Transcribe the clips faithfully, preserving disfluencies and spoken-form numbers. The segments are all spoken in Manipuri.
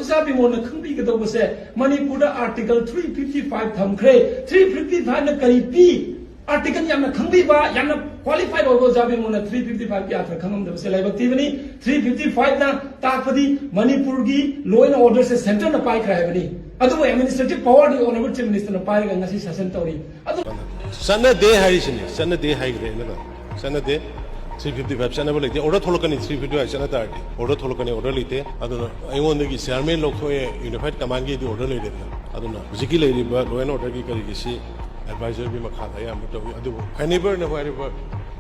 ꯑꯣꯖꯥ ꯕꯤꯃꯣꯜꯅ ꯈꯪꯕꯤꯒꯗꯧꯕꯁꯦ, ꯃꯅꯤꯄꯨꯔꯗ Article three fifty five ꯊꯝꯈ꯭ꯔꯦ꯫ Three fifty five ꯅ ꯀꯔꯤ ꯄꯤ? Article ꯌꯥꯝꯅ ꯈꯪꯕꯤꯕ, ꯌꯥꯝꯅ qualified ꯑꯣꯏꯕ ꯑꯣꯖꯥ ꯕꯤꯃꯣꯜꯅ three fifty five ꯀꯤ ꯑꯥꯔꯊ ꯈꯪꯉꯝꯗꯕꯁꯦ ꯂꯥꯏꯕꯛ ꯊꯤꯕꯅꯤ꯫ Three fifty five ꯅ ꯇꯥꯛꯄꯗꯤ ꯃꯅꯤꯄꯨꯔꯒꯤ law and order say centre ꯅ ꯄꯥꯏꯈ꯭ꯔꯦ ꯍꯥꯏꯕꯅꯤ꯫ ꯑꯗꯨꯕꯨ administrative power ꯗꯤ honourable Chief Minister ꯅ ꯄꯥꯏꯔꯒ ꯉꯁꯤ ꯁꯥꯁꯟ ꯇꯧꯔꯤ꯫ ꯑꯗꯨ ꯆꯠꯅꯗꯦ ꯍꯥꯏꯔꯤꯁꯤꯅꯤ, ꯆꯠꯅꯗꯦ ꯍꯥꯏꯈ꯭ꯔꯦ ꯑꯩꯅ꯫ ꯆꯠꯅꯗꯦ꯫ Three fifty five ꯆꯠꯅꯕ ꯂꯩꯇꯦ꯫ Order ꯊꯣꯛꯂꯛꯀꯅꯤ, three fifty five ꯆꯠꯅ ꯇꯥꯔꯗꯤ꯫ Order ꯊꯣꯛꯂꯛꯀꯅꯤ, order ꯂꯩꯇꯦ꯫ ꯑꯗꯨꯅ ꯑꯩꯉꯣꯟꯗꯒꯤ chairman ꯂꯧꯊꯣꯛꯑꯦ, unified command ꯒꯤꯗꯤ order ꯂꯩꯔꯦꯗꯅ꯫ ꯑꯗꯨꯅ ꯍꯧꯖꯤꯛꯀꯤ ꯂꯩꯔꯤꯕ law and order ꯒꯤ ꯀꯔꯤꯒꯤꯁꯤ advisor ꯒꯤ ꯃꯈꯥꯗ ꯑꯌꯥꯝꯕ ꯇꯧꯏ꯫ ꯑꯗꯨꯕꯨ whenever ꯅ ꯍꯥꯏꯔꯤꯕ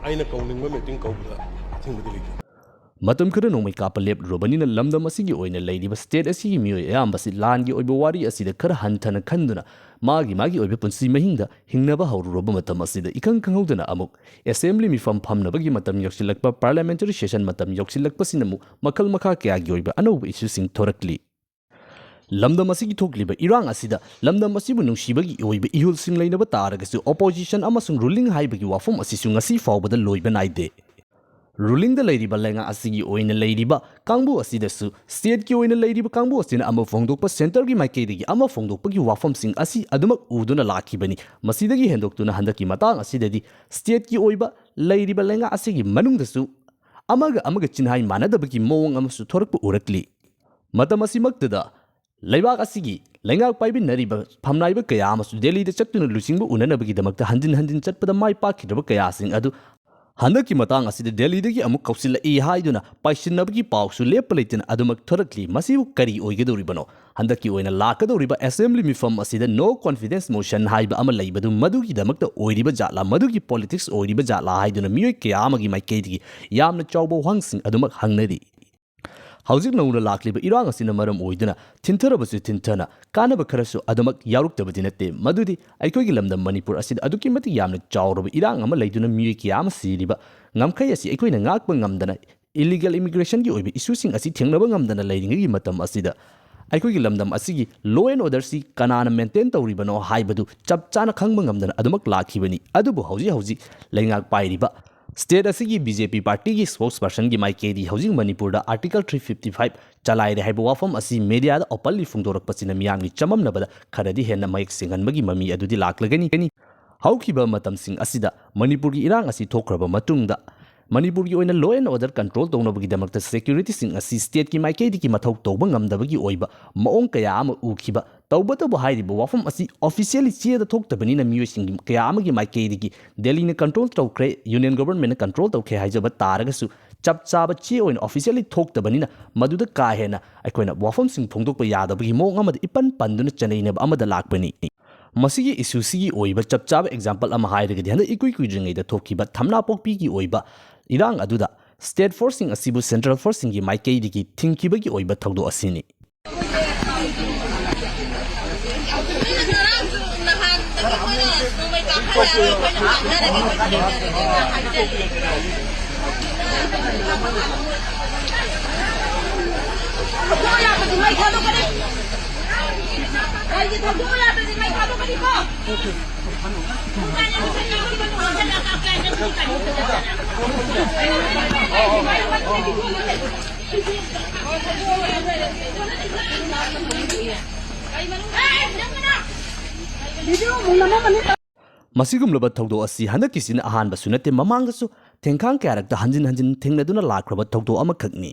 ꯑꯩꯅ ꯀꯧꯅꯤꯡꯕ meeting ꯀꯧꯕꯗ ꯑꯊꯤꯡꯕꯗꯤ ꯂꯩꯇꯦ꯫ ꯃꯇꯝ ꯈꯔ ꯅꯣꯡꯃꯩ ꯀꯥꯞꯄ ꯂꯦꯞꯂꯨꯔꯕꯅꯤꯅ ꯂꯝꯗꯝ ꯑꯁꯤꯒꯤ ꯑꯣꯏꯅ ꯂꯩꯔꯤꯕ state ꯑꯁꯤꯒꯤ ꯃꯤꯑꯣꯏ ꯑꯌꯥꯝꯕꯁꯤ ꯂꯥꯟꯒꯤ ꯑꯣꯏꯕ ꯋꯥꯔꯤ ꯑꯁꯤꯗ ꯈꯔ ꯍꯟꯊꯅ ꯈꯟꯗꯨꯅ ꯃꯥꯒꯤ ꯃꯥꯒꯤ ꯑꯣꯏꯕ ꯄꯨꯟꯁꯤ ꯃꯍꯤꯡꯗ ꯍꯤꯡꯅꯕ ꯍꯧꯔꯨꯔꯕ ꯃꯇꯝ ꯑꯁꯤꯗ ꯏꯈꯪ ꯈꯪꯍꯧꯗꯅ ꯑꯃꯨꯛ assembly ꯃꯤꯐꯝ ꯐꯝꯅꯕꯒꯤ ꯃꯇꯝ ꯌꯧꯁꯤꯜꯂꯛꯄ, parliamentary session ꯃꯇꯝ ꯌꯧꯁꯤꯜꯂꯛꯄꯁꯤꯅ ꯑꯃꯨꯛ ꯃꯈꯜ ꯃꯈꯥ ꯀꯌꯥꯒꯤ ꯑꯣꯏꯕ ꯑꯅꯧꯕ issue ꯁꯤꯡ ꯊꯣꯔꯛꯂꯤ꯫ ꯂꯝꯗꯝ ꯑꯁꯤꯒꯤ ꯊꯣꯛꯂꯤꯕ ꯏꯔꯥꯡ ꯑꯁꯤꯗ ꯂꯝꯗꯝ ꯑꯁꯤꯕꯨ ꯅꯨꯡꯁꯤꯕꯒꯤ ꯑꯣꯏꯕ ꯏꯍꯨꯜꯁꯤꯡ ꯂꯩꯅꯕ ꯇꯥꯔꯒꯁꯨ opposition ꯑꯃꯁꯨꯡ ruling ꯍꯥꯏꯕꯒꯤ ꯋꯥꯐꯝ ꯑꯁꯤꯁꯨ ꯉꯁꯤ ꯐꯥꯎꯕꯗ ꯂꯣꯏꯕ ꯅꯥꯏꯗꯦ꯫ Ruling ꯗ ꯂꯩꯔꯤꯕ ꯂꯩꯉꯥꯛ ꯑꯁꯤꯒꯤ ꯑꯣꯏꯅ ꯂꯩꯔꯤꯕ ꯀꯥꯡꯕꯨ ꯑꯁꯤꯗꯁꯨ state ꯀꯤ ꯑꯣꯏꯅ ꯂꯩꯔꯤꯕ ꯀꯥꯡꯕꯨ ꯑꯁꯤꯅ ꯑꯃ ꯐꯣꯡꯗꯣꯛꯄ, centre ꯒꯤ ꯃꯥꯏꯀꯩꯗꯒꯤ ꯑꯃ ꯐꯣꯡꯗꯣꯛꯄꯒꯤ ꯋꯥꯐꯝꯁꯤꯡ ꯑꯁꯤ ꯑꯗꯨꯃꯛ ꯎꯗꯨꯅ ꯂꯥꯛꯈꯤꯕꯅꯤ꯫ ꯃꯁꯤꯗꯒꯤ ꯍꯦꯟꯗꯣꯛꯇꯨꯅ ꯍꯟꯗꯛꯀꯤ ꯃꯇꯥꯡ ꯑꯁꯤꯗꯗꯤ state ꯀꯤ ꯑꯣꯏꯕ ꯂꯩꯔꯤꯕ ꯂꯩꯉꯥꯛ ꯑꯁꯤꯒꯤ ꯃꯅꯨꯡꯗꯁꯨ ꯑꯃꯒ ꯑꯃꯒ ꯆꯤꯟꯍꯥꯏ ꯃꯥꯟꯅꯗꯕꯒꯤ ꯃꯑꯣꯡ ꯑꯃꯁꯨ ꯊꯣꯔꯛꯄ ꯎꯔꯛꯂꯤ꯫ ꯃꯇꯝ ꯑꯁꯤꯃꯛꯇꯗ ꯂꯩꯕꯥꯛ ꯑꯁꯤꯒꯤ ꯂꯩꯉꯥꯛ ꯄꯥꯏꯃꯤꯟꯅꯔꯤꯕ ꯐꯝꯅꯥꯏꯕ ꯀꯌꯥ ꯑꯃꯁꯨ ꯗꯦꯜꯂꯤꯗ ꯆꯠꯇꯨꯅ ꯂꯨꯆꯤꯡꯕ ꯎꯅꯅꯕꯒꯤꯗꯃꯛꯇ ꯍꯟꯖꯤꯟ ꯍꯟꯖꯤꯟ ꯆꯠꯄꯗ ꯃꯥꯏ ꯄꯥꯛꯈꯤꯗ꯭ꯔꯕ ꯀꯌꯥꯁꯤꯡ ꯑꯗꯨ ꯍꯟꯗꯛꯀꯤ ꯃꯇꯥꯡ ꯑꯁꯤꯗ ꯗꯦꯜꯂꯤꯗꯒꯤ ꯑꯃꯨꯛ ꯀꯧꯁꯤꯜꯂꯛꯏ ꯍꯥꯏꯗꯨꯅ ꯄꯥꯏꯁꯤꯟꯅꯕꯒꯤ ꯄꯥꯎꯁꯨ ꯂꯦꯞꯄ ꯂꯩꯇꯅ ꯑꯗꯨꯃꯛ ꯊꯣꯔꯛꯂꯤ꯫ ꯃꯁꯤꯕꯨ ꯀꯔꯤ ꯑꯣꯏꯒꯗꯧꯔꯤꯕꯅꯣ? ꯍꯟꯗꯛꯀꯤ ꯑꯣꯏꯅ ꯂꯥꯛꯀꯗꯧꯔꯤꯕ assembly ꯃꯤꯐꯝ ꯑꯁꯤꯗ no confidence motion ꯍꯥꯏꯕ ꯑꯃ ꯂꯩꯕꯗꯨ ꯃꯗꯨꯒꯤꯗꯃꯛꯇ ꯑꯣꯏꯔꯤꯕ ꯖꯥꯠꯂꯥ, ꯃꯗꯨꯒꯤ politics ꯑꯣꯏꯔꯤꯕ ꯖꯥꯠꯂꯥ ꯍꯥꯏꯗꯨꯅ ꯃꯤꯑꯣꯏ ꯀꯌꯥ ꯑꯃꯒꯤ ꯃꯥꯏꯀꯩꯗꯒꯤ ꯌꯥꯝꯅ ꯆꯥꯎꯕ ꯋꯥꯍꯪꯁꯤꯡ ꯑꯗꯨꯃꯛ ꯍꯪꯅꯔꯤ꯫ ꯍꯧꯖꯤꯛ ꯅꯧꯅ ꯂꯥꯛꯂꯤꯕ ꯏꯔꯥꯡ ꯑꯁꯤꯅ ꯃꯔꯝ ꯑꯣꯏꯗꯨꯅ ꯊꯤꯟꯊꯔꯕꯁꯨ ꯊꯤꯟꯊꯅ ꯀꯥꯟꯅꯕ ꯈꯔꯁꯨ ꯑꯗꯨꯃꯛ ꯌꯥꯎꯔꯛꯇꯕꯗꯤ ꯅꯠꯇꯦ꯫ ꯃꯗꯨꯗꯤ ꯑꯩꯈꯣꯏꯒꯤ ꯂꯝꯗꯝ ꯃꯅꯤꯄꯨꯔ ꯑꯁꯤꯗ ꯑꯗꯨꯛꯀꯤ ꯃꯇꯤꯛ ꯌꯥꯝꯅ ꯆꯥꯎꯔꯕ ꯏꯔꯥꯡ ꯑꯃ ꯂꯩꯗꯨꯅ ꯃꯤꯑꯣꯏ ꯀꯌꯥ ꯑꯃ ꯁꯤꯔꯤꯕ ꯉꯝꯈꯩ ꯑꯁꯤ ꯑꯩꯈꯣꯏꯅ ꯉꯥꯛꯄ ꯉꯝꯗꯅ, illegal immigration ꯒꯤ ꯑꯣꯏꯕ issue ꯁꯤꯡ ꯑꯁꯤ ꯊꯦꯡꯅꯕ ꯉꯝꯗꯅ ꯂꯩꯔꯤꯉꯩꯒꯤ ꯃꯇꯝ ꯑꯁꯤꯗ ꯑꯩꯈꯣꯏꯒꯤ ꯂꯝꯗꯝ ꯑꯁꯤꯒꯤ law and order ꯁꯤ ꯀꯅꯥꯅ maintain ꯇꯧꯔꯤꯕꯅꯣ ꯍꯥꯏꯕꯗꯨ ꯆꯞ ꯆꯥꯅ ꯈꯪꯕ ꯉꯝꯗꯅ ꯑꯗꯨꯃꯛ ꯂꯥꯛꯈꯤꯕꯅꯤ꯫ ꯑꯗꯨꯕꯨ ꯍꯧꯖꯤꯛ ꯍꯧꯖꯤꯛ ꯂꯩꯉꯥꯛ ꯄꯥꯏꯔꯤꯕ State ꯑꯁꯤꯒꯤ B J P partyꯒꯤ spokespersonꯒꯤ ꯃꯥꯏꯀꯩꯗꯒꯤ ꯍꯧꯖꯤꯛ ꯃꯅꯤꯄꯨꯔꯗ Article three fifty five ꯆꯂꯥꯏꯔꯦ ꯍꯥꯏꯕ ꯋꯥꯐꯝ ꯑꯁꯤ mediaꯗ openly ꯐꯣꯡꯗꯣꯔꯛꯄꯁꯤꯅ ꯃꯤꯌꯥꯝꯒꯤ ꯆꯃꯝꯅꯕꯗ ꯈꯔꯗꯤ ꯍꯦꯟꯅ ꯃꯌꯦꯛ ꯁꯦꯡꯍꯟꯕꯒꯤ ꯃꯃꯤ ꯑꯗꯨꯗꯤ ꯂꯥꯛꯂꯒꯅꯤ꯫ ꯍꯧꯈꯤꯕ ꯃꯇꯝꯁꯤꯡ ꯑꯁꯤꯗ ꯃꯅꯤꯄꯨꯔꯒꯤ ꯏꯔꯥꯡ ꯑꯁꯤ ꯊꯣꯛꯈ꯭ꯔꯕ ꯃꯇꯨꯡꯗ ꯃꯅꯤꯄꯨꯔꯒꯤ ꯑꯣꯏꯅ law and order control ꯇꯧꯅꯕꯒꯤꯗꯃꯛꯇ securityꯁꯤꯡ ꯑꯁꯤ stateꯀꯤ ꯃꯥꯏꯀꯩꯗꯒꯤ ꯃꯊꯧ ꯇꯧꯕ ꯉꯝꯗꯕꯒꯤ ꯑꯣꯏꯕ ꯃꯑꯣꯡ ꯀꯌꯥ ꯑꯃ ꯎꯈꯤꯕ꯫ ꯇꯧꯕꯇꯕꯨ ꯍꯥꯏꯔꯤꯕ ꯋꯥꯐꯝ ꯑꯁꯤ officially ꯆꯦꯗ ꯊꯣꯛꯇꯕꯅꯤꯅ ꯃꯤꯑꯣꯏꯁꯤꯡꯒꯤ ꯀꯌꯥ ꯑꯃꯒꯤ ꯃꯥꯏꯀꯩꯗꯒꯤ Delhiꯅ control ꯇꯧꯈ꯭ꯔꯦ, Union Governmentꯅ control ꯇꯧꯈ꯭ꯔꯦ ꯍꯥꯏꯖꯕ ꯇꯥꯔꯒꯁꯨ, ꯆꯞ ꯆꯥꯕ ꯆꯦ ꯑꯣꯏꯅ officially ꯊꯣꯛꯇꯕꯅꯤꯅ ꯃꯗꯨꯗ ꯀꯥ ꯍꯦꯟꯅ ꯑꯩꯈꯣꯏꯅ ꯋꯥꯐꯝꯁꯤꯡ ꯐꯣꯡꯗꯣꯛꯄ ꯌꯥꯗꯕꯒꯤ ꯃꯑꯣꯡ ꯑꯃꯗ ꯏꯄꯟ ꯄꯟꯗꯨꯅ ꯆꯅꯩꯅꯕ ꯑꯃꯗ ꯂꯥꯛꯄꯅꯤ꯫ ꯃꯁꯤꯒꯤ issueꯁꯤꯒꯤ ꯑꯣꯏꯕ ꯆꯞ ꯆꯥꯕ example ꯑꯃ ꯍꯥꯏꯔꯒꯗꯤ, ꯍꯟꯗꯛ ꯏꯀꯨꯏ ꯀꯨꯏꯗ꯭ꯔꯤꯉꯩꯗ ꯊꯣꯛꯈꯤꯕ ꯊꯝꯅꯥꯄꯣꯛꯄꯤꯒꯤ ꯑꯣꯏꯕ ꯏꯔꯥꯡ ꯑꯗꯨꯗ state forceꯁꯤꯡ ꯑꯁꯤꯕꯨ central forceꯁꯤꯡꯒꯤ ꯃꯥꯏꯀꯩꯗꯒꯤ ꯊꯤꯡꯈꯤꯕꯒꯤ ꯑꯣꯏꯕ ꯊꯧꯗꯣꯛ ꯑꯁꯤꯅꯤ꯫ ꯃꯁꯤꯒꯨꯝꯂꯕ ꯊꯧꯗꯣꯛ ꯑꯁꯤ ꯍꯟꯗꯛꯀꯤꯁꯤꯅ ꯑꯍꯥꯟꯕꯁꯨ ꯅꯠꯇꯦ, ꯃꯃꯥꯡꯗꯁꯨ ꯊꯦꯡꯈꯥꯡ ꯀꯌꯥꯔꯛꯇ ꯍꯟꯖꯤꯟ ꯍꯟꯖꯤꯟ ꯊꯦꯡꯅꯗꯨꯅ ꯂꯥꯛꯈ꯭ꯔꯕ ꯊꯧꯗꯣꯛ ꯑꯃꯈꯛꯅꯤ꯫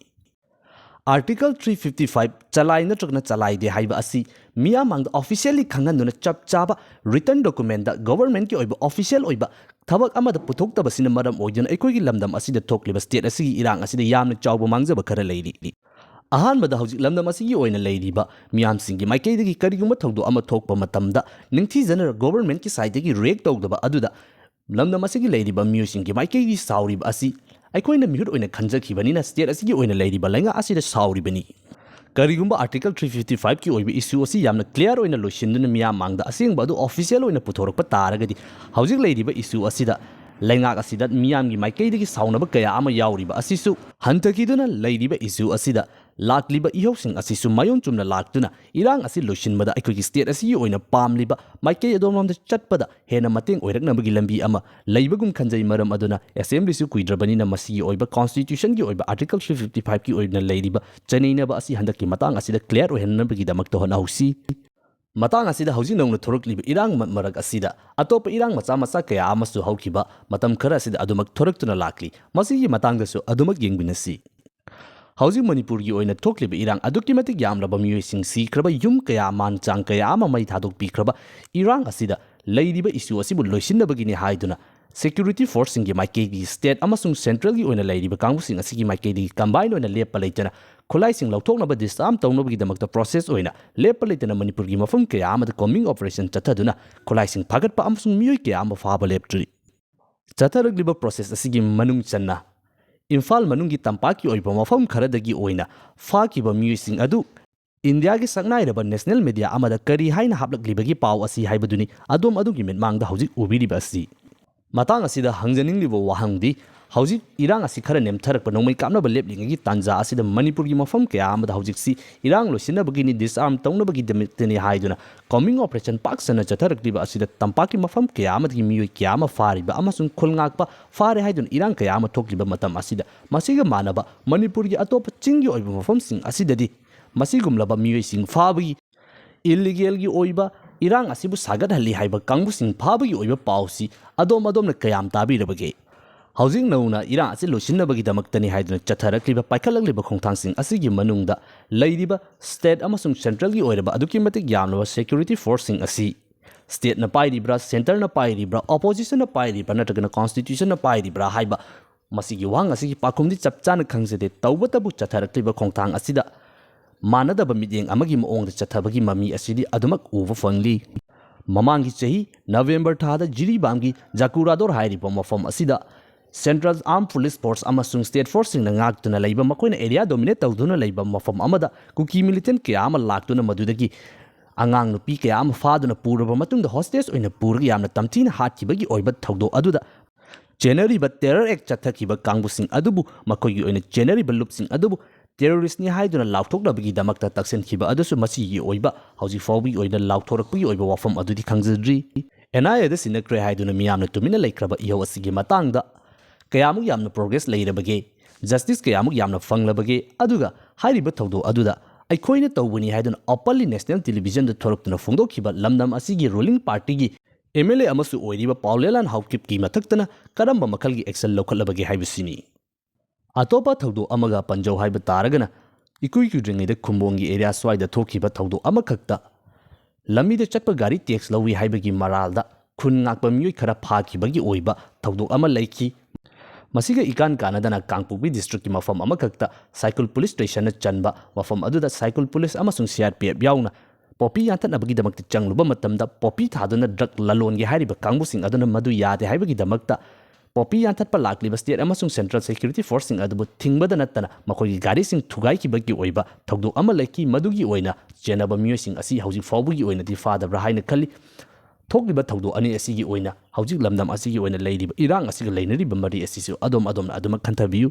Article three fifty five ꯆꯂꯥꯏ ꯅꯠꯇ꯭ꯔꯒꯅ ꯆꯂꯥꯏꯗꯦ ꯍꯥꯏꯕ ꯑꯁꯤ ꯃꯤꯌꯥꯝ ꯃꯥꯡꯗ officially ꯈꯪꯍꯟꯗꯨꯅ ꯆꯞ ꯆꯥꯕ written documentꯇ governmentꯀꯤ ꯑꯣꯏꯕ official ꯑꯣꯏꯕ ꯊꯕꯛ ꯑꯃꯗ ꯄꯨꯊꯣꯛꯇꯕꯁꯤꯅ ꯃꯔꯝ ꯑꯣꯏꯗꯨꯅ ꯑꯩꯈꯣꯏꯒꯤ ꯂꯝꯗꯝ ꯑꯁꯤꯗ ꯊꯣꯛꯂꯤꯕ state ꯑꯁꯤꯒꯤ ꯏꯔꯥꯡ ꯑꯁꯤꯗ ꯌꯥꯝꯅ ꯆꯥꯎꯕ ꯃꯥꯡꯖꯕ ꯈꯔ ꯂꯩꯔꯤ꯫ ꯑꯍꯥꯟꯕꯗ, ꯍꯧꯖꯤꯛ ꯂꯝꯗꯝ ꯑꯁꯤꯒꯤ ꯑꯣꯏꯅ ꯂꯩꯔꯤꯕ ꯃꯤꯌꯥꯝꯁꯤꯡꯒꯤ ꯃꯥꯏꯀꯩꯗꯒꯤ ꯀꯔꯤꯒꯨꯝꯕ ꯊꯧꯗꯣꯛ ꯑꯃ ꯊꯣꯛꯄ ꯃꯇꯝꯗ ꯅꯤꯡꯊꯤꯖꯅ governmentꯀꯤ sideꯇꯒꯤ react ꯇꯧꯗꯕ ꯑꯗꯨꯗ ꯂꯝꯗꯝ ꯑꯁꯤꯒꯤ ꯂꯩꯔꯤꯕ ꯃꯤꯑꯣꯏꯁꯤꯡꯒꯤ ꯃꯥꯏꯀꯩꯒꯤ ꯁꯥꯎꯔꯤꯕ ꯑꯁꯤ ꯑꯩꯈꯣꯏꯅ ꯃꯤꯍꯨꯠ ꯑꯣꯏꯅ ꯈꯟꯖꯈꯤꯕꯅꯤꯅ state ꯑꯁꯤꯒꯤ ꯑꯣꯏꯅ ꯂꯩꯔꯤꯕ ꯂꯩꯉꯥꯛ ꯑꯁꯤꯗ ꯁꯥꯎꯔꯤꯕꯅꯤ꯫ ꯀꯔꯤꯒꯨꯝꯕ Article three fifty fiveꯀꯤ ꯑꯣꯏꯕ issue ꯑꯁꯤ ꯌꯥꯝꯅ clear ꯑꯣꯏꯅ ꯂꯣꯏꯁꯤꯟꯗꯨꯅ ꯃꯤꯌꯥꯝ ꯃꯥꯡꯗ ꯑꯁꯦꯡꯕ ꯑꯗꯨ official ꯑꯣꯏꯅ ꯄꯨꯊꯣꯔꯛꯄ ꯇꯥꯔꯒꯗꯤ ꯍꯧꯖꯤꯛ ꯂꯩꯔꯤꯕ issue ꯑꯁꯤꯗ ꯂꯩꯉꯥꯛ ꯑꯁꯤꯗ ꯃꯤꯌꯥꯝꯒꯤ ꯃꯥꯏꯀꯩꯗꯒꯤ ꯁꯥꯎꯅꯕ ꯀꯌꯥ ꯑꯃ ꯌꯥꯎꯔꯤꯕ ꯑꯁꯤꯁꯨ ꯍꯟꯊꯈꯤꯗꯨꯅ ꯂꯩꯔꯤꯕ issue ꯑꯁꯤꯗ ꯂꯥꯛꯂꯤꯕ ꯏꯍꯧꯁꯤꯡ ꯑꯁꯤꯁꯨ ꯃꯌꯣꯟ ꯆꯨꯝꯅ ꯂꯥꯛꯇꯨꯅ ꯏꯔꯥꯡ ꯑꯁꯤ ꯂꯣꯏꯁꯤꯟꯕꯗ ꯑꯩꯈꯣꯏꯒꯤ state ꯑꯁꯤꯒꯤ ꯑꯣꯏꯅ ꯄꯥꯝꯂꯤꯕ ꯃꯥꯏꯀꯩ ꯑꯗꯣꯝꯂꯣꯝꯗ ꯆꯠꯄꯗ ꯍꯦꯟꯅ ꯃꯇꯦꯡ ꯑꯣꯏꯔꯛꯅꯕꯒꯤ ꯂꯝꯕꯤ ꯑꯃ ꯂꯩꯕꯒꯨꯝ ꯈꯟꯖꯩ꯫ ꯃꯔꯝ ꯑꯗꯨꯅ assemblyꯁꯨ ꯀꯨꯏꯗ꯭ꯔꯕꯅꯤꯅ ꯃꯁꯤꯒꯤ ꯑꯣꯏꯕ constitutionꯒꯤ ꯑꯣꯏꯕ article three fifty fiveꯀꯤ ꯑꯣꯏꯅ ꯂꯩꯔꯤꯕ ꯆꯩꯅꯩꯅꯕ ꯑꯁꯤ ꯍꯟꯗꯛꯀꯤ ꯃꯇꯥꯡ ꯑꯁꯤꯗ clear ꯑꯣꯏꯍꯟꯅꯕꯒꯤꯗꯃꯛꯇ ꯍꯣꯠꯅꯍꯧꯁꯤ꯫ ꯃꯇꯥꯡ ꯑꯁꯤꯗ ꯍꯧꯖꯤꯛ ꯅꯧꯅ ꯊꯣꯔꯛꯂꯤꯕ ꯏꯔꯥꯡ ꯃ-, ꯃꯔꯛ ꯑꯁꯤꯗ ꯑꯇꯣꯞꯄ ꯏꯔꯥꯡ ꯃꯆꯥ ꯃꯆꯥ ꯀꯌꯥ ꯑꯃꯁꯨ ꯍꯧꯈꯤꯕ ꯃꯇꯝ ꯈꯔ ꯑꯁꯤꯗ ꯑꯗꯨꯃꯛ ꯊꯣꯔꯛꯇꯨꯅ ꯂꯥꯛꯂꯤ꯫ ꯃꯁꯤꯒꯤ ꯃꯇꯥꯡꯗꯁꯨ ꯑꯗꯨꯃꯛ ꯌꯦꯡꯃꯤꯟꯅꯁꯤ꯫ ꯍꯧꯖꯤꯛ ꯃꯅꯤꯄꯨꯔꯒꯤ ꯑꯣꯏꯅ ꯊꯣꯛꯂꯤꯕ ꯏꯔꯥꯡ ꯑꯗꯨꯛꯀꯤ ꯃꯇꯤꯛ ꯌꯥꯝꯂꯕ ꯃꯤꯑꯣꯏꯁꯤꯡ ꯁꯤꯈ꯭ꯔꯕ ꯌꯨꯝ ꯀꯌꯥ, ꯃꯥꯟ ꯆꯥꯡ ꯀꯌꯥ ꯑꯃ ꯃꯩ ꯊꯥꯗꯣꯛꯄꯤꯈ꯭ꯔꯕ ꯏꯔꯥꯡ ꯑꯁꯤꯗ ꯂꯩꯔꯤꯕ issue ꯑꯁꯤꯕꯨ ꯂꯣꯏꯁꯤꯟꯅꯕꯒꯤꯅꯤ ꯍꯥꯏꯗꯨꯅ security forceꯁꯤꯡꯒꯤ ꯃꯥꯏꯀꯩꯒꯤ state ꯑꯃꯁꯨꯡ centralꯒꯤ ꯑꯣꯏꯅ ꯂꯩꯔꯤꯕ ꯀꯥꯡꯕꯨꯁꯤꯡ ꯑꯁꯤꯒꯤ ꯃꯥꯏꯀꯩꯗꯒꯤ combine ꯑꯣꯏꯅ ꯂꯦꯞꯄ ꯂꯩꯇꯅ ꯈꯨꯠꯂꯥꯏꯁꯤꯡ ꯂꯧꯊꯣꯛꯅꯕ disarm ꯇꯧꯅꯕꯒꯤꯗꯃꯛꯇ process ꯑꯣꯏꯅ ꯂꯦꯞꯄ ꯂꯩꯇꯅ ꯃꯅꯤꯄꯨꯔꯒꯤ ꯃꯐꯝ ꯀꯌꯥ ꯑꯃꯗ combing operation ꯆꯠꯊꯗꯨꯅ ꯈꯨꯠꯂꯥꯏꯁꯤꯡ ꯐꯥꯒꯠꯄ ꯑꯃꯁꯨꯡ ꯃꯤꯑꯣꯏ ꯀꯌꯥ ꯑꯃ ꯐꯥꯕ ꯂꯦꯞꯇ꯭ꯔꯤ꯫ ꯆꯠꯊꯔꯛꯂꯤꯕ process ꯑꯁꯤꯒꯤ ꯃꯅꯨꯡ ꯆꯟꯅ ꯏꯝꯐꯥꯜ ꯃꯅꯨꯡꯒꯤ ꯇꯝꯄꯥꯛꯀꯤ ꯑꯣꯏꯕ ꯃꯐꯝ ꯈꯔꯗꯒꯤ ꯑꯣꯏꯅ ꯐꯥꯈꯤꯕ ꯃꯤꯑꯣꯏꯁꯤꯡ ꯑꯗꯨ ꯏꯟꯗꯤꯌꯥꯒꯤ ꯁꯛꯅꯥꯏꯔꯕ national media ꯑꯃꯗ ꯀꯔꯤ ꯍꯥꯏꯅ ꯍꯥꯞꯂꯛꯂꯤꯕꯒꯤ ꯄꯥꯎ ꯑꯁꯤ ꯍꯥꯏꯕꯗꯨꯅꯤ ꯑꯗꯣꯝ ꯑꯗꯣꯝꯒꯤ ꯃꯤꯠꯃꯥꯡꯗ ꯍꯧꯖꯤꯛ ꯎꯕꯤꯔꯤꯕ ꯑꯁꯤ꯫ ꯃꯇꯥꯡ ꯑꯁꯤꯗ ꯍꯪꯖꯅꯤꯡꯂꯤꯕ ꯋꯥꯍꯪꯗꯤ, ꯍꯧꯖꯤꯛ ꯏꯔꯥꯡ ꯑꯁꯤ ꯈꯔ ꯅꯦꯝꯊꯔꯛꯄ, ꯅꯣꯡꯃꯩ ꯀꯥꯞꯅꯕ ꯂꯦꯞꯂꯤꯉꯩꯒꯤ ꯇꯥꯟꯖꯥ ꯑꯁꯤꯗ ꯃꯅꯤꯄꯨꯔꯒꯤ ꯃꯐꯝ ꯀꯌꯥ ꯑꯃꯗ ꯍꯧꯖꯤꯛꯁꯤ ꯏꯔꯥꯡ ꯂꯣꯏꯁꯤꯟꯅꯕꯒꯤꯅꯤ, disarm ꯇꯧꯅꯕꯒꯤꯗꯃꯛꯇꯅꯤ ꯍꯥꯏꯗꯨꯅ combing operation ꯄꯥꯛ ꯁꯟꯅ ꯆꯠꯊꯔꯛꯂꯤꯕ ꯑꯁꯤꯗ ꯇꯝꯄꯥꯛꯀꯤ ꯃꯐꯝ ꯀꯌꯥ ꯑꯃꯗꯒꯤ ꯃꯤꯑꯣꯏ ꯀꯌꯥ ꯑꯃ ꯐꯥꯔꯤꯕ ꯑꯃꯁꯨꯡ ꯈꯨꯜ ꯉꯥꯛꯄ ꯐꯥꯔꯦ ꯍꯥꯏꯗꯨꯅ ꯏꯔꯥꯡ ꯀꯌꯥ ꯑꯃ ꯊꯣꯛꯂꯤꯕ ꯃꯇꯝ ꯑꯁꯤꯗ, ꯃꯁꯤꯒ ꯃꯥꯟꯅꯕ ꯃꯅꯤꯄꯨꯔꯒꯤ ꯑꯇꯣꯞꯄ ꯆꯤꯡꯒꯤ ꯑꯣꯏꯕ ꯃꯐꯝꯁꯤꯡ ꯑꯁꯤꯗꯗꯤ ꯃꯁꯤꯒꯨꯝꯂꯕ ꯃꯤꯑꯣꯏꯁꯤꯡ ꯐꯥꯕꯒꯤ, illegalꯒꯤ ꯑꯣꯏꯕ ꯏꯔꯥꯡ ꯑꯁꯤꯕꯨ ꯁꯥꯒꯠꯍꯜꯂꯤ ꯍꯥꯏꯕ ꯀꯥꯡꯕꯨꯁꯤꯡ ꯐꯥꯕꯒꯤ ꯑꯣꯏꯕ ꯄꯥꯎꯁꯤ ꯑꯗꯣꯝ ꯑꯗꯣꯝꯅ ꯀꯌꯥꯝ ꯇꯥꯕꯤꯔꯕꯒꯦ? ꯍꯧꯖꯤꯛ ꯅꯧꯅ ꯏꯔꯥꯡ ꯑꯁꯤ ꯂꯣꯏꯁꯤꯟꯅꯕꯒꯤꯗꯃꯛꯇꯅꯤ ꯍꯥꯏꯗꯨꯅ ꯆꯠꯊꯔꯛꯂꯤꯕ, ꯄꯥꯏꯈꯠꯂꯛꯂꯤꯕ ꯈꯣꯡꯊꯥꯡꯁꯤꯡ ꯑꯁꯤꯒꯤ ꯃꯅꯨꯡꯗ ꯂꯩꯔꯤꯕ state ꯑꯃꯁꯨꯡ centralꯒꯤ ꯑꯣꯏꯔꯕ ꯑꯗꯨꯛꯀꯤ ꯃꯇꯤꯛ ꯌꯥꯝꯂꯕ security forceꯁꯤꯡ ꯑꯁꯤ stateꯅ ꯄꯥꯏꯔꯤꯕ꯭ꯔꯥ, centreꯅ ꯄꯥꯏꯔꯤꯕ꯭ꯔꯥ, oppositionꯅ ꯄꯥꯏꯔꯤꯕ꯭ꯔꯥ, ꯅꯠꯇ꯭ꯔꯒꯅ constitutionꯅ ꯄꯥꯏꯔꯤꯕ꯭ꯔꯥ ꯍꯥꯏꯕ, ꯃꯁꯤꯒꯤ ꯋꯥꯍꯪ ꯑꯁꯤꯒꯤ ꯄꯥꯎꯈꯨꯝꯗꯤ ꯆꯞ ꯆꯥꯅ ꯈꯪꯖꯗꯦ꯫ ꯇꯧꯕꯇꯕꯨ ꯆꯠꯊꯔꯛꯂꯤꯕ ꯈꯣꯡꯊꯥꯡ ꯑꯁꯤꯗ ꯃꯥꯟꯅꯗꯕ ꯃꯤꯠꯌꯦꯡ ꯑꯃꯒꯤ ꯃꯑꯣꯡꯗ ꯆꯠꯊꯕꯒꯤ ꯃꯃꯤ ꯑꯁꯤꯗꯤ ꯑꯗꯨꯃꯛ ꯎꯕ ꯐꯪꯂꯤ꯫ ꯃꯃꯥꯡꯒꯤ ꯆꯍꯤ November ꯊꯥꯗ ꯖꯤꯔꯤꯕꯥꯝꯒꯤ ꯖꯀꯨꯔꯥꯗꯣꯔ ꯍꯥꯏꯔꯤꯕ ꯃꯐꯝ ꯑꯁꯤꯗ Central Armed Police Force ꯑꯃꯁꯨꯡ state forceꯁꯤꯡꯅ ꯉꯥꯛꯇꯨꯅ ꯂꯩꯕ, ꯃꯈꯣꯏꯅ area dominate ꯇꯧꯗꯨꯅ ꯂꯩꯕ ꯃꯐꯝ ꯑꯃꯗ ꯀꯨꯀꯤ militant ꯀꯌꯥ ꯑꯃ ꯂꯥꯛꯇꯨꯅ ꯃꯗꯨꯗꯒꯤ ꯑꯉꯥꯡ ꯅꯨꯄꯤ ꯀꯌꯥ ꯑꯃ ꯐꯥꯗꯨꯅ ꯄꯨꯔꯕ ꯃꯇꯨꯡꯗ hostage ꯑꯣꯏꯅ ꯄꯨꯔꯒ ꯌꯥꯝꯅ ꯇꯝꯊꯤꯅ ꯍꯥꯠꯈꯤꯕꯒꯤ ꯑꯣꯏꯕ ꯊꯧꯗꯣꯛ ꯑꯗꯨꯗ ꯆꯦꯟꯅꯔꯤꯕ terror act ꯆꯠꯊꯈꯤꯕ ꯀꯥꯡꯕꯨꯁꯤꯡ ꯑꯗꯨꯕꯨ, ꯃꯈꯣꯏꯒꯤ ꯑꯣꯏꯅ ꯆꯦꯟꯅꯔꯤꯕ ꯂꯨꯞꯁꯤꯡ ꯑꯗꯨꯕꯨ terroristꯅꯤ ꯍꯥꯏꯗꯨꯅ ꯂꯥꯎꯊꯣꯛꯅꯕꯒꯤꯗꯃꯛꯇ ꯇꯛꯁꯤꯟꯈꯤꯕ ꯑꯗꯨꯁꯨ ꯃꯁꯤꯒꯤ ꯑꯣꯏꯕ ꯍꯧꯖꯤꯛ ꯐꯥꯎꯕꯒꯤ ꯑꯣꯏꯅ ꯂꯥꯎꯊꯣꯔꯛꯄꯒꯤ ꯑꯣꯏꯕ ꯋꯥꯐꯝ ꯑꯗꯨꯗꯤ ꯈꯪꯖꯗ꯭ꯔꯤ꯫ NIAꯗ ꯁꯤꯟꯅꯈ꯭ꯔꯦ ꯍꯥꯏꯗꯨꯅ ꯃꯤꯌꯥꯝꯅ ꯇꯨꯃꯤꯟꯅ ꯂꯩꯈ꯭ꯔꯕ ꯏꯍꯧ ꯑꯁꯤꯒꯤ ꯃꯇꯥꯡꯗ ꯀꯌꯥꯃꯨꯛ ꯌꯥꯝꯅ progress ꯂꯩꯔꯕꯒꯦ, justice ꯀꯌꯥꯃꯨꯛ ꯌꯥꯝꯅ ꯐꯪꯂꯕꯒꯦ, ꯑꯗꯨꯒ ꯍꯥꯏꯔꯤꯕ ꯊꯧꯗꯣꯛ ꯑꯗꯨꯗ ꯑꯩꯈꯣꯏꯅ ꯇꯧꯕꯅꯤ ꯍꯥꯏꯗꯨꯅ openly national televisionꯗ ꯊꯣꯔꯛꯇꯨꯅ ꯐꯣꯡꯗꯣꯛꯈꯤꯕ ꯂꯝꯗꯝ ꯑꯁꯤꯒꯤ ruling partyꯒꯤ MLA ꯑꯃꯁꯨ ꯑꯣꯏꯔꯤꯕ ꯄꯥꯎꯂꯦꯂꯥꯟ ꯍꯥꯎꯀꯤꯞꯀꯤ ꯃꯊꯛꯇꯅ ꯀꯔꯝꯕ ꯃꯈꯜꯒꯤ action ꯂꯧꯈꯠꯂꯕꯒꯦ ꯍꯥꯏꯕꯁꯤꯅꯤ꯫ ꯑꯇꯣꯞꯄ ꯊꯧꯗꯣꯛ ꯑꯃꯒ ꯄꯟꯖꯧ ꯍꯥꯏꯕ ꯇꯥꯔꯒꯅ, ꯏꯀꯨꯏ ꯀꯨꯏꯗ꯭ꯔꯤꯉꯩꯗ ꯈꯨꯝꯕꯣꯡꯒꯤ area ꯁ꯭ꯋꯥꯏꯗ ꯊꯣꯛꯈꯤꯕ ꯊꯧꯗꯣꯛ ꯑꯃꯈꯛꯇ ꯂꯝꯕꯤꯗ ꯆꯠꯄ ꯒꯥꯔꯤ tax ꯂꯧꯏ ꯍꯥꯏꯕꯒꯤ ꯃꯔꯥꯜꯗ ꯈꯨꯟ ꯉꯥꯛꯄ ꯃꯤꯑꯣꯏ ꯈꯔ ꯐꯥꯈꯤꯕꯒꯤ ꯑꯣꯏꯕ ꯊꯧꯗꯣꯛ ꯑꯃ ꯂꯩꯈꯤ꯫ ꯃꯁꯤꯒ ꯏꯀꯥꯟ ꯀꯥꯟꯅꯗꯅ ꯀꯥꯡꯄꯣꯛꯄꯤ districtꯀꯤ ꯃꯐꯝ ꯑꯃꯈꯛꯇ ꯁꯥꯏꯀꯨꯜ police stationꯅ ꯆꯟꯕ ꯃꯐꯝ ꯑꯗꯨꯗ ꯁꯥꯏꯀꯨꯜ police ꯑꯃꯁꯨꯡ CRPF ꯌꯥꯎꯅ poppy ꯌꯥꯟꯊꯠꯅꯕꯒꯤꯗꯃꯛꯇ ꯆꯪꯂꯨꯕ ꯃꯇꯝꯗ poppy ꯊꯥꯗꯨꯅ drug ꯂꯂꯣꯟꯒꯦ ꯍꯥꯏꯔꯤꯕ ꯀꯥꯡꯕꯨꯁꯤꯡ ꯑꯗꯨꯅ ꯃꯗꯨ ꯌꯥꯗꯦ ꯍꯥꯏꯕꯒꯤꯗꯃꯛꯇ poppy ꯌꯥꯟꯊꯠꯄ ꯂꯥꯛꯂꯤꯕ state ꯑꯃꯁꯨꯡ central security forceꯁꯤꯡ ꯑꯗꯨꯕꯨ ꯊꯤꯡꯕꯗ ꯅꯠꯇꯅ ꯃꯈꯣꯏꯒꯤ ꯒꯥꯔꯤꯁꯤꯡ ꯊꯨꯒꯥꯏꯈꯤꯕꯒꯤ ꯑꯣꯏꯕ ꯊꯧꯗꯣꯛ ꯑꯃ ꯂꯩꯈꯤ꯫ ꯃꯗꯨꯒꯤ ꯑꯣꯏꯅ ꯆꯦꯟꯅꯕ ꯃꯤꯑꯣꯏꯁꯤꯡ ꯑꯁꯤ ꯍꯧꯖꯤꯛ ꯐꯥꯎꯕꯒꯤ ꯑꯣꯏꯅꯗꯤ ꯐꯥꯗꯕ꯭ꯔꯥ ꯍꯥꯏꯅ ꯈꯜꯂꯤ꯫ ꯊꯣꯛꯂꯤꯕ ꯊꯧꯗꯣꯛ ꯑꯅꯤ ꯑꯁꯤꯒꯤ ꯑꯣꯏꯅ ꯍꯧꯖꯤꯛ ꯂꯝꯗꯝ ꯑꯁꯤꯒꯤ ꯑꯣꯏꯅ ꯂꯩꯔꯤꯕ ꯏꯔꯥꯡ ꯑꯁꯤꯒ ꯂꯩꯅꯔꯤꯕ ꯃꯔꯤ ꯑꯁꯤꯁꯨ ꯑꯗꯣꯝ ꯑꯗꯣꯝꯅ ꯑꯗꯨꯃꯛ ꯈꯟꯊꯕꯤꯌꯨ꯫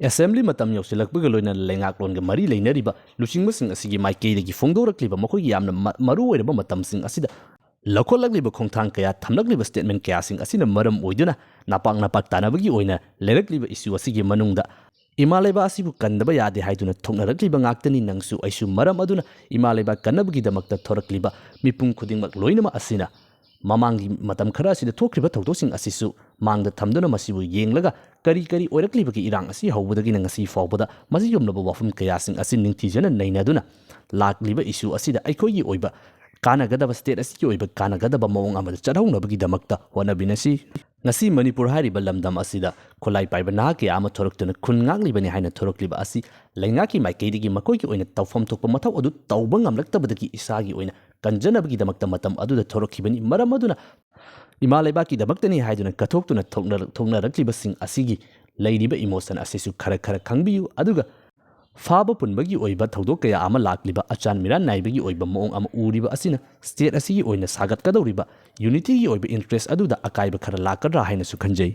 Assembly ꯃꯇꯝ ꯌꯧꯁꯤꯜꯂꯛꯄꯒ ꯂꯣꯏꯅꯅ ꯂꯩꯉꯥꯛꯂꯣꯟꯒ ꯃꯔꯤ ꯂꯩꯅꯔꯤꯕ ꯂꯨꯆꯤꯡꯕꯁꯤꯡ ꯑꯁꯤꯒꯤ ꯃꯥꯏꯀꯩꯗꯒꯤ ꯐꯣꯡꯗꯣꯔꯛꯂꯤꯕ ꯃꯈꯣꯏꯒꯤ ꯌꯥꯝꯅ ꯃ-, ꯃꯔꯨ ꯑꯣꯏꯔꯕ ꯃꯇꯝꯁꯤꯡ ꯑꯁꯤꯗ ꯂꯧꯈꯠꯂꯛꯂꯤꯕ ꯈꯣꯡꯊꯥꯡ ꯀꯌꯥ, ꯊꯝꯂꯛꯂꯤꯕ statement ꯀꯌꯥꯁꯤꯡ ꯑꯁꯤꯅ ꯃꯔꯝ ꯑꯣꯏꯗꯨꯅ ꯅꯄꯥꯛ ꯅꯄꯥꯛ ꯇꯥꯅꯕꯒꯤ ꯑꯣꯏꯅ ꯂꯩꯔꯛꯂꯤꯕ issue ꯑꯁꯤꯒꯤ ꯃꯅꯨꯡꯗ ꯏꯃꯥ ꯂꯩꯕꯥꯛ ꯑꯁꯤꯕꯨ ꯀꯟꯗꯕ ꯌꯥꯗꯦ ꯍꯥꯏꯗꯨꯅ ꯊꯣꯛꯅꯔꯛꯂꯤꯕ ꯉꯥꯛꯇꯅꯤ꯫ ꯅꯪꯁꯨ ꯑꯩꯁꯨ ꯃꯔꯝ ꯑꯗꯨꯅ ꯏꯃꯥ ꯂꯩꯕꯥꯛ ꯀꯟꯅꯕꯒꯤꯗꯃꯛꯇ ꯊꯣꯔꯛꯂꯤꯕ ꯃꯤꯄꯨꯝ ꯈꯨꯗꯤꯡꯃꯛ ꯂꯣꯏꯅꯃꯛ ꯑꯁꯤꯅ ꯃꯃꯥꯡꯒꯤ ꯃꯇꯝ ꯈꯔ ꯑꯁꯤꯗ ꯊꯣꯛꯈ꯭ꯔꯤꯕ ꯊꯧꯗꯣꯛꯁꯤꯡ ꯑꯁꯤꯁꯨ ꯃꯥꯡꯗ ꯊꯝꯗꯨꯅ ꯃꯁꯤꯕꯨ ꯌꯦꯡꯂꯒ ꯀꯔꯤ ꯀꯔꯤ ꯑꯣꯏꯔꯛꯂꯤꯕꯒꯦ ꯏꯔꯥꯡ ꯑꯁꯤ ꯍꯧꯕꯗꯒꯤꯅ ꯉꯁꯤ ꯐꯥꯎꯕꯗ ꯃꯁꯤꯒꯨꯝꯂꯕ ꯋꯥꯐꯝ ꯀꯌꯥꯁꯤꯡ ꯑꯁꯤ ꯅꯤꯡꯊꯤꯖꯅ ꯅꯩꯅꯗꯨꯅ ꯂꯥꯛꯂꯤꯕ issue ꯑꯁꯤꯗ ꯑꯩꯈꯣꯏꯒꯤ ꯑꯣꯏꯕ ꯀꯥꯟꯅꯒꯗꯕ, state ꯑꯁꯤꯒꯤ ꯑꯣꯏꯕ ꯀꯥꯟꯅꯒꯗꯕ ꯃꯑꯣꯡ ꯑꯃꯗ ꯆꯠꯍꯧꯅꯕꯒꯤꯗꯃꯛꯇ ꯍꯣꯠꯅꯃꯤꯟꯅꯁꯤ꯫ ꯉꯁꯤ ꯃꯅꯤꯄꯨꯔ ꯍꯥꯏꯔꯤꯕ ꯂꯝꯗꯝ ꯑꯁꯤꯗ ꯈꯨꯠꯂꯥꯏ ꯄꯥꯏꯕ ꯅꯍꯥ ꯀꯌꯥ ꯑꯃ ꯊꯣꯔꯛꯇꯨꯅ ꯈꯨꯟ ꯉꯥꯛꯂꯤꯕꯅꯤ ꯍꯥꯏꯅ ꯊꯣꯔꯛꯂꯤꯕ ꯑꯁꯤ ꯂꯩꯉꯥꯛꯀꯤ ꯃꯥꯏꯀꯩꯗꯒꯤ ꯃꯈꯣꯏꯒꯤ ꯑꯣꯏꯅ ꯇꯧꯐꯝ ꯊꯣꯛꯄ ꯃꯊꯧ ꯑꯗꯨ ꯇꯧꯕ ꯉꯝꯂꯛꯇꯕꯗꯒꯤ ꯏꯁꯥꯒꯤ ꯑꯣꯏꯅ ꯀꯟꯖꯅꯕꯒꯤꯗꯃꯛꯇ ꯃꯇꯝ ꯑꯗꯨꯗ ꯊꯣꯔꯛꯈꯤꯕꯅꯤ꯫ ꯃꯔꯝ ꯑꯗꯨꯅ ꯏꯃꯥ ꯂꯩꯕꯥꯛꯀꯤꯗꯃꯛꯇꯅꯤ ꯍꯥꯏꯗꯨꯅ ꯀꯠꯊꯣꯛꯇꯨꯅ ꯊꯣꯛꯅꯔꯛ-, ꯊꯣꯛꯅꯔꯛꯂꯤꯕꯁꯤꯡ ꯑꯁꯤꯒꯤ ꯂꯩꯔꯤꯕ emotion ꯑꯁꯤꯁꯨ ꯈꯔ ꯈꯔ ꯈꯪꯕꯤꯌꯨ꯫ ꯑꯗꯨꯒ ꯐꯥꯕ ꯄꯨꯟꯕꯒꯤ ꯑꯣꯏꯕ ꯊꯧꯗꯣꯛ ꯀꯌꯥ ꯑꯃ ꯂꯥꯛꯂꯤꯕ, ꯑꯆꯥꯟ ꯃꯤꯔꯥꯟ ꯅꯥꯏꯕꯒꯤ ꯑꯣꯏꯕ ꯃꯑꯣꯡ ꯑꯃ ꯎꯔꯤꯕ ꯑꯁꯤꯅ state ꯑꯁꯤꯒꯤ ꯑꯣꯏꯅ ꯁꯥꯒꯠꯀꯗꯧꯔꯤꯕ unityꯒꯤ ꯑꯣꯏꯕ interest ꯑꯗꯨꯗ ꯑꯀꯥꯏꯕ ꯈꯔ ꯂꯥꯛꯀꯗ꯭ꯔꯥ ꯍꯥꯏꯅꯁꯨ ꯈꯟꯖꯩ꯫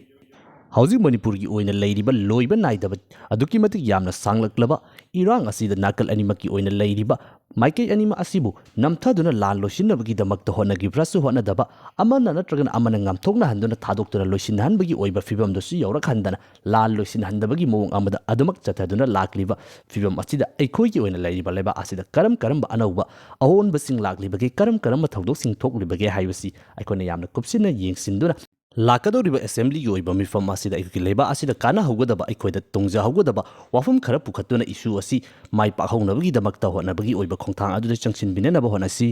ꯍꯧꯖꯤꯛ ꯃꯅꯤꯄꯨꯔꯒꯤ ꯑꯣꯏꯅ ꯂꯩꯔꯤꯕ ꯂꯣꯏꯕ ꯅꯥꯏꯗꯕ, ꯑꯗꯨꯛꯀꯤ ꯃꯇꯤꯛ ꯌꯥꯝꯅ ꯁꯥꯡꯂꯛꯂꯕ ꯏꯔꯥꯡ ꯑꯁꯤꯗ ꯅꯥꯀꯜ ꯑꯅꯤꯃꯛꯀꯤ ꯑꯣꯏꯅ ꯂꯩꯔꯤꯕ ꯃꯥꯏꯀꯩ ꯑꯅꯤꯃꯛ ꯑꯁꯤꯕꯨ ꯅꯝꯊꯗꯨꯅ ꯂꯥꯟ ꯂꯣꯏꯁꯤꯟꯅꯕꯒꯤꯗꯃꯛꯇ ꯍꯣꯠꯅꯈꯤꯕ꯭ꯔꯥꯁꯨ ꯍꯣꯠꯅꯗꯕ, ꯑꯃꯅ ꯅꯠꯇ꯭ꯔꯒꯅ ꯑꯃꯅ ꯉꯥꯝꯊꯣꯛꯅꯍꯟꯗꯨꯅ ꯊꯥꯗꯣꯛꯇꯨꯅ ꯂꯣꯏꯁꯤꯟꯅꯍꯟꯕꯒꯤ ꯑꯣꯏꯕ ꯐꯤꯕꯝꯗꯨꯁꯨ ꯌꯧꯔꯛꯍꯟꯗꯅ, ꯂꯥꯟ ꯂꯣꯏꯁꯤꯟꯍꯟꯗꯕꯒꯤ ꯃꯑꯣꯡ ꯑꯃꯗ ꯑꯗꯨꯃꯛ ꯆꯠꯊꯗꯨꯅ ꯂꯥꯛꯂꯤꯕ ꯐꯤꯕꯝ ꯑꯁꯤꯗ ꯑꯩꯈꯣꯏꯒꯤ ꯑꯣꯏꯅ ꯂꯩꯔꯤꯕ ꯂꯩꯕꯥꯛ ꯑꯁꯤꯗ ꯀꯔꯝ ꯀꯔꯝꯕ ꯑꯅꯧꯕ ꯑꯑꯣꯟꯕꯁꯤꯡ ꯂꯥꯛꯂꯤꯕꯒꯦ, ꯀꯔꯝ ꯀꯔꯝꯕ ꯊꯧꯗꯣꯛꯁꯤꯡ ꯊꯣꯛꯂꯤꯕꯒꯦ ꯍꯥꯏꯕꯁꯤ ꯑꯩꯈꯣꯏꯅ ꯌꯥꯝꯅ ꯀꯨꯞꯁꯤꯟꯅ ꯌꯦꯡꯁꯤꯟꯗꯨꯅ, ꯂꯥꯛꯀꯗꯧꯔꯤꯕ ꯑꯦꯁꯦꯝꯕ꯭ꯂꯤꯒꯤ ꯑꯣꯏꯕ ꯃꯤꯐꯝ ꯑꯁꯤꯗ ꯑꯩꯈꯣꯏꯒꯤ ꯂꯩꯕꯥꯛ ꯑꯁꯤꯗ ꯀꯥꯟꯅꯍꯧꯒꯗꯕ, ꯑꯩꯈꯣꯏꯗ ꯇꯣꯡꯖꯍꯧꯒꯗꯕ ꯋꯥꯐꯝ ꯈꯔ ꯄꯨꯈꯠꯇꯨꯅ ꯏꯁꯨ ꯑꯁꯤ ꯃꯥꯏ ꯄꯥꯛꯍꯧꯅꯕꯒꯤꯗꯃꯛꯇ ꯍꯣꯠꯅꯕꯒꯤ ꯑꯣꯏꯕ ꯈꯣꯡꯊꯥꯡ ꯑꯗꯨꯗ ꯆꯪꯁꯤꯟꯕꯤꯅꯅꯕ ꯍꯣꯠꯅꯁꯤ꯫